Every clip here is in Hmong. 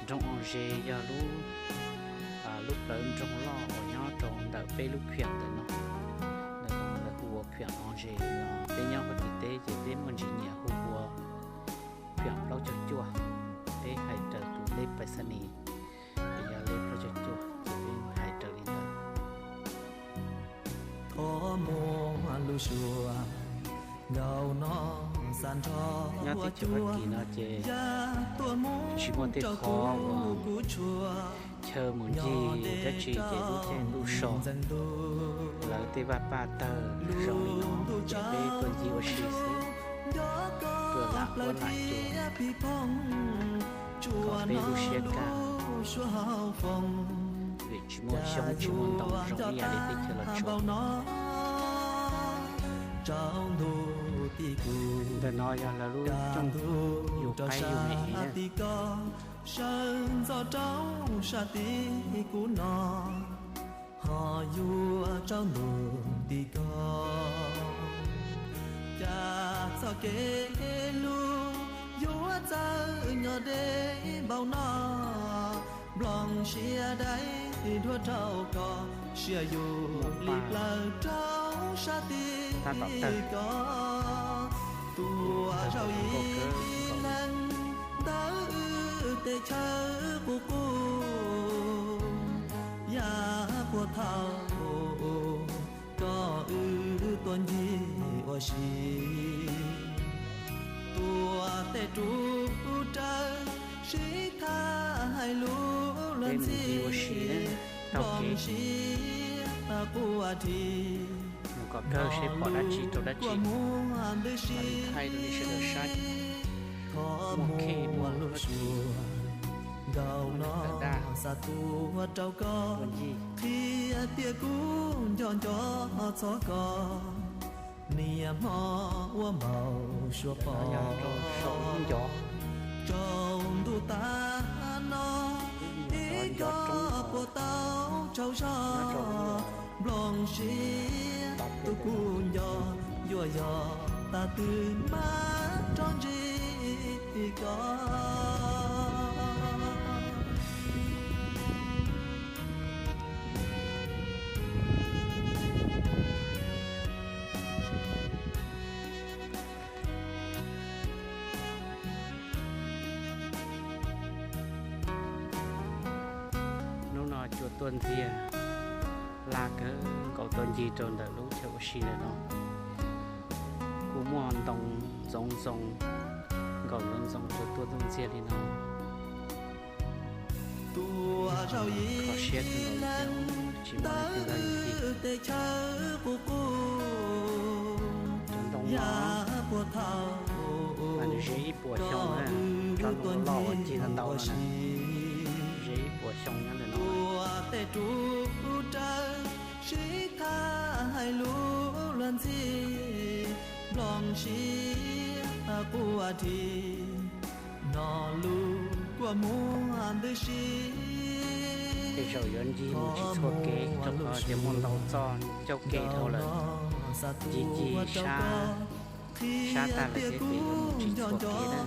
Nroog Os Zes yog lub, lub plawv nroog loj uas nyob rau ntawm peb lub khwam ntawm no. Ntawm no lawv hu ua khwam Os Zes no. Peb nyob Fab Kis teb ces peb muaj ntsis nyiam hu ua khwam plaub caug cuaj. Peb hais raws tus lej pais xas nis, ces yog lej plaub caug cuaj ces peb hais raws li ntawd. Nyob teb chaws Fab Kis no ces tsis muaj tej qhov uas chaw mus ncig dab tsi ces lub caij ntuj so, lawv tej vaj paj tawg zoo li no ces peb tuaj ncig ua si xwb, tuaj lam huab lam cua kom peb lub siab kaj, vim tsis muaj xyoob tsis muaj ntoo zoo ib yam li teb chaws Los Tsuas. Ntawm no yog lawv lub rooj yug qaib yug mem. Sawv ntxov rau sab tim kuv no, ho yuav tsaus ntuj tim ko. Cas txoj kev hlub yuav txawv nyob deb npaum no, nplooj siab dai dhuav rau ko, siab yus li plaws rau sab tim ko. Tuaj zaum ib leeg ntawm wb tej chaw qub qub, yam puag thaum kom wb tuaj ncig ua si, tuaj tej rub rawv sib tham hais lus luag ntxhi, nplooj siab quaj dhi, kom kawg seb pom dab tsi rau dab tsi, mam li thaij rau nej sawv daws saib. Muaj khej muaj lub suab nkaus no, xa tuaj rau koj, qhia tias kuv nco nco txog koj, niaj hmo ua npaum suab pom. Tsaus ntuj tag no, ib co puas tau tsaug zog, nplooj siab tus kuj nco, yuav yog tas twg mam rov ntsib koj. Hnub no cua tuaj ntxiag, laj kawg nkaus tuaj ncig rau ntawm lub chaw ua si ntawm no. Kuj muaj ntoo ntxoov ntxoo, nkaus ntxoov ntxoo cua tuaj tuaj ntxiag li no. Kho siab kawg nkaus li thiab, tsis muaj leej twg nrog yus ncig. Cov ntoo no mas nws ze ib puas xyoo na, tsob ntoo loj uas cig ntau ntau no na, ze ib puas xyoo nyob ntawm no. Sib tham hais lus luag ntxhi, nplooj siab quaj dhi, no lus kua muag ntws si. Tej zaum yuav ncig mus tsis txhua kev rau qhov tias muaj ntau txoj ncauj kev dhau lawm, ncig ncig sab, sab tag lawm thiab ces yuav mus tsis txhua kev na.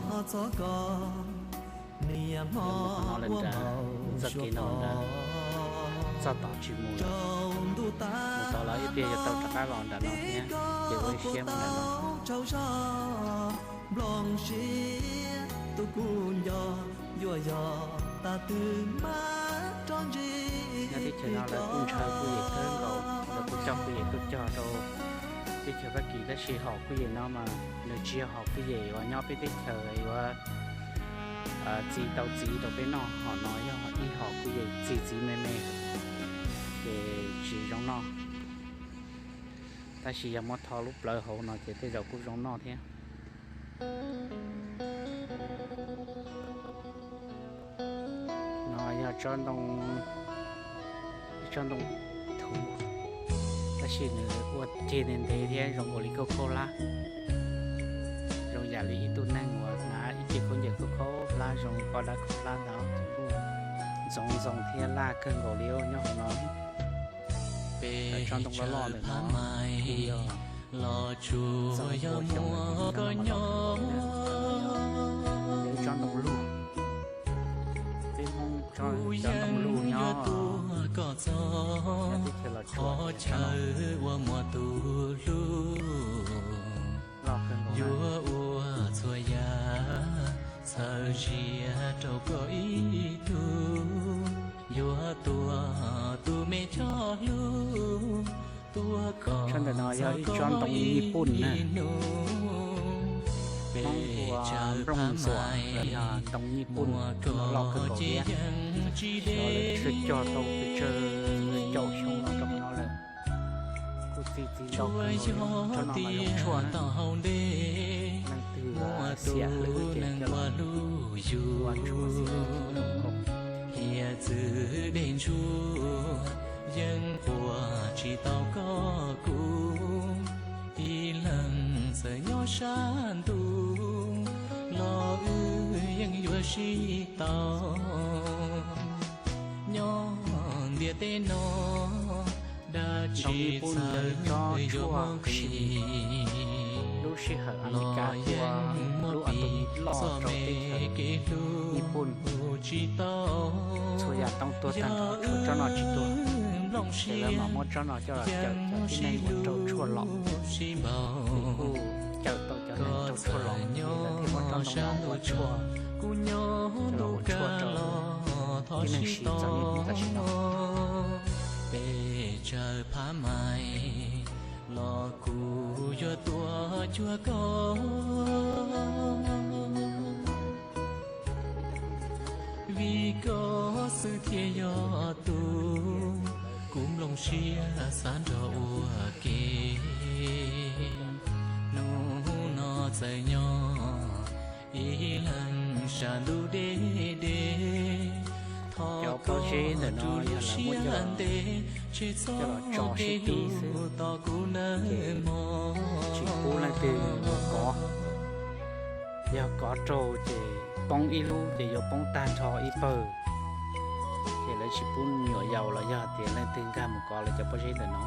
Yuav mus qhov no lawm nrad, txoj kev no nrad, txoj tod tsis mus lawm. Mus tod los ib pliag yuav tau rov qab los nram no thiab, ces ua ib siab mus nram no. Nplooj siab tus kuj nco, yuav yog tas twg mam rov ntsib. Nyob teb chaws no lawv kuj ntshaw kuj yem kawg nkaus, lawv kuj coj kuj yem tuaj cog rau teb chaws Fab Kis, tab sis hom kuj yem no mas nws tsis yog hom kuj yem uas nyob peb teb chaws uas txiv tau txiv rau peb noj, hom no yog ib hom kuj yem txi txiv me me, ces tsis zoo noj. Tab sis yog muab tho lub plawv hauv no ces tej zaum kuj zoo noj thiab. No yog tsob ntoo, ib tsob ntoo thuv, tab sis nws ua ceg ntev ntev thiab zoo nkaus li kauj khaub hlab. Zoo yam li ib tug neeg uas hnav ib ce khaub ncaws kauj khaub hlab zoo li poj dab khaub hlab ntawd, ntxoov ntxoo thiab laj kawg nkaus li nyob hauv no. Tsob ntoo loj loj ntawm no kuj yog txog pua xyoo lawm, ib tsob ntoo lug, peb Cov ntoo lug nyob teb chaws Los Tsuas, loj kawg nkaus. Yuav ua txhua yam txhawb zias rau koj ib tug, yuav tua tus me choj hlub tuaj koj. Tsob ntawm no yog ib tsob ntoo Nyij Pooj na. Hmoob hu ua nplooj ntxuam los yog ntoo Nyij Pooj, loj kawg nkaus thiab. Xyov lawv tshuaj cog tau pes tsawg caum xyoo los rau qhov no lawm. Kuj txi txiv ntau kawg nkaus li. Tsob no mas zoo tshuaj na. Leej twg xiam hlwb ces coj los ua tshuaj xiam hlwb. Hiav txwv dej ntsuag yeej quas tsis tau koj kuv, ib leeg txawm nyob sab ntuj los wb yeej yuav sib tau. Nyob ntiaj teb no dab tsi txawv yuav muaj nqis, lub sij hawm Amelikas tua lub atomic loj rau teb chaws Nyij Pooj, txhua yam toob tuag tag nrho tshuav tsob no tsis tuag. Ces lawv mam muab tsob no coj los cawm cov tib neeg uas raug tshuaj los. Ces kuj cawm tau cov neeg raug tshuaj los ces lawv thiaj muab tsob ntoo no ua tshuaj, coj los ua tshuaj rau tib neeg siv txog niaj hnub tam sim no. Pes tsawg phab mais los kuv yuav tuaj cuag koj, vim koj xwb thiaj yog tus kuv nplooj siab xav nrog ua ke. Hnub no txawm nyob ib leeg sab ntuj deb deb, thov koj tus lub siab ntev, tsis txhob kev hlub tos kuv nawb mog. Tsis pub leej twg mus kov. Yog kov raug ces poob ib lub ces yuav poob tag nrho ib pawg. Ces lawv tsis pub me nyuam yaus los yog tias leej twg nkag mus kov lawv cov pob zeb ntawm no.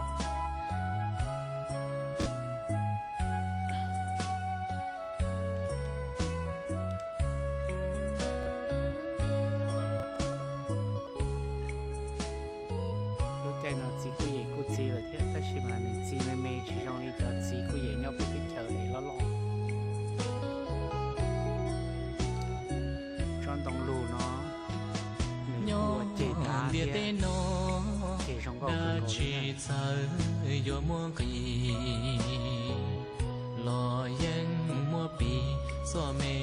Lub caij no txiv kuj yem kuj txiv lawm thiab, tab sis mas nws txiv me me tsis zoo li cov txiv kuj yem nyob peb teb chaws loj loj. Tsob ntoo lug no nws ua ceg dav thiab, ceg zoo nkauj kawg nkaus li. Yuav muaj nqis los yeej muaj pis, txoj me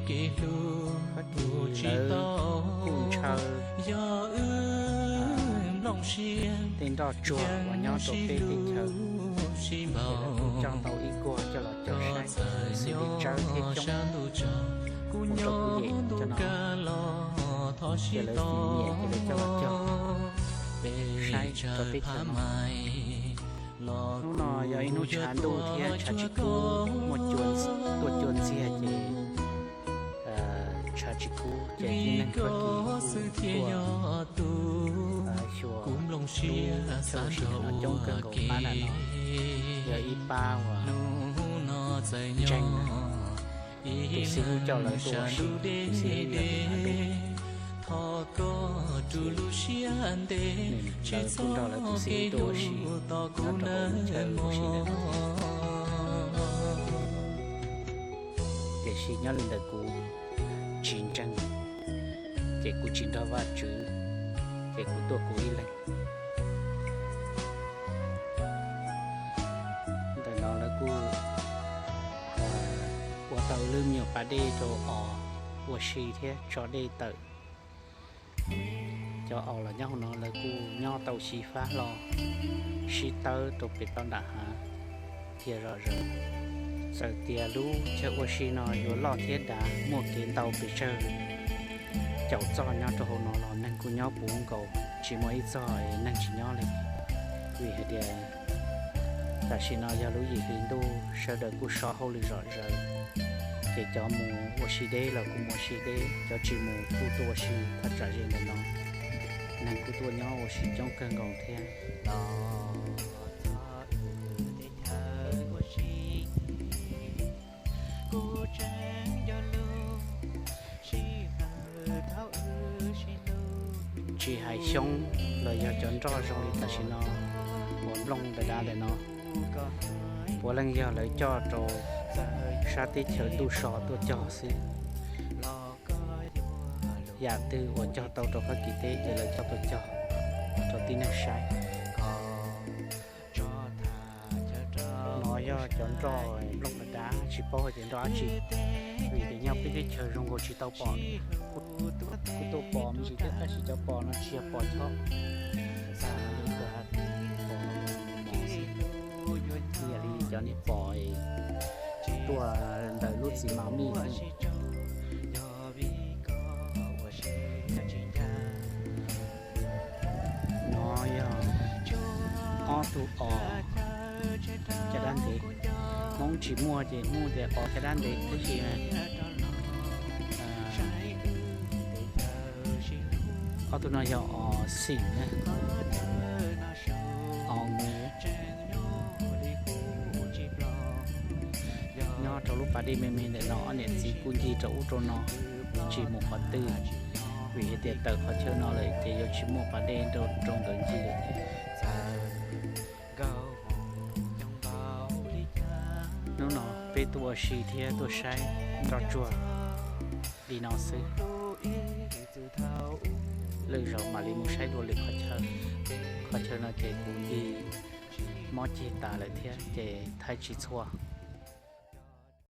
kev hlub kuj tsis tau kuj ntshaw. Yog wb nplooj siab tej nroj tsuag uas nyob rau peb teb chaws, ces lawv kuj coj tau ib kuag coj los cog saib xws li tsawb thiab coob, ua rau kuv yem cov no, ces lawv nyiam ces lawv coj los cog saib rau peb chaws no. Hnub no yog ib hnub tshav ntuj thiab tshav tsis kub, muaj cua, tuaj cua ntxiag ces tshav tsis kub ces tib neeg txoj kev kuj tuaj xyuas lub chaw ua si no coob kawg nkaus. Pab nram no yog ib pab uas ntseeg na, tus xib hwb coj lawv tuaj ua si, tus xib hwb yog tus Hav Dub. Ces lawv kuj nrog lawv tus xib hwb tuaj ua si nyob rau hauv lub chaw ua si ntawm no. Tiam sis nyob li ntawm kuv tsis ntseeg, ces kuv tsis nrog Vajtswv, ces kuv tuaj kuv ib leeg. Ntawm no lawv kuj ua tau lub me nyuam pas dej rau os ua si thiab tso dej tawm. Cov os los nyob hauv no lawv kuj nyob tau xyiv fab hlo, sib tawb rau pem toj nram hav thiab zom zaws. Txawm tias lub chaw ua si no yuav loj thiab dav, muaj kev ntau pes tsawg caum txoj nyob rau hauv no los neeg kuj nyob puv nkaus, tsis muaj ib txoj es neeg tsis nyob li. Vim hais tias tam sim no yog lub yim hli ntuj, sawv daws kuj so hauj lwm zom zaws, ces cov mus ua si deb los kuj mus ua si deb, cov tsis mus kuj tuaj ua si thaj tsam ze ntawm no. Neeg kuj tuaj nyob ua si coob kawg nkaus thiab. Los txog wb teb chaws ua si, kuv tseem nco lub sij hawm thaum wb sib hlub Tsis hais xyoob los yog cov nroj zoo li tam sim no uas nplooj dav dav ntawm no, puav leej yog lawv coj rau sab teb chaws ntuj so tuaj cog xwb. Yam twg uas cog tau rau Fab Kis teb ces lawv coj tuaj cog rau tib neeg saib. No yog cov nroj nplooj dav dav, tsis paub hais tias nroj dab tsi, vim tias nyob peb teb chaws zoo nkaus tsis tau pom. Kuj tuaj pom me ntsis thiab tab sis cov pom no tsis yog pom chob, pom mos xwb. Ib yam li cov nej pom tuaj ntawm lub txiv mas mij xwb. No yog ob tug os caj dab ntev. Hmoob tsis muaj ces Hmoob tias os caj dab ntev tab sis ob tug no yog os xim na, os nws. Nyob rau lub pas dej me me ntawm no ob niam txiv kuj ncig rau ub rau no, tsis mus qhov twg, vim hais tias tawm qhov chaw no lawm ces yuav tsis muaj pas dej rau nkawd ncig lawm thiab. Hnub no peb tuaj ua si thiab tuaj saib nroj tsuag li no xwb. Lwm zaus mam li mus saib dua lwm qhov chaw. Qhov chaw no ces kuv ncig mob ceg tas lawm thiab ces thaij tsis txhua.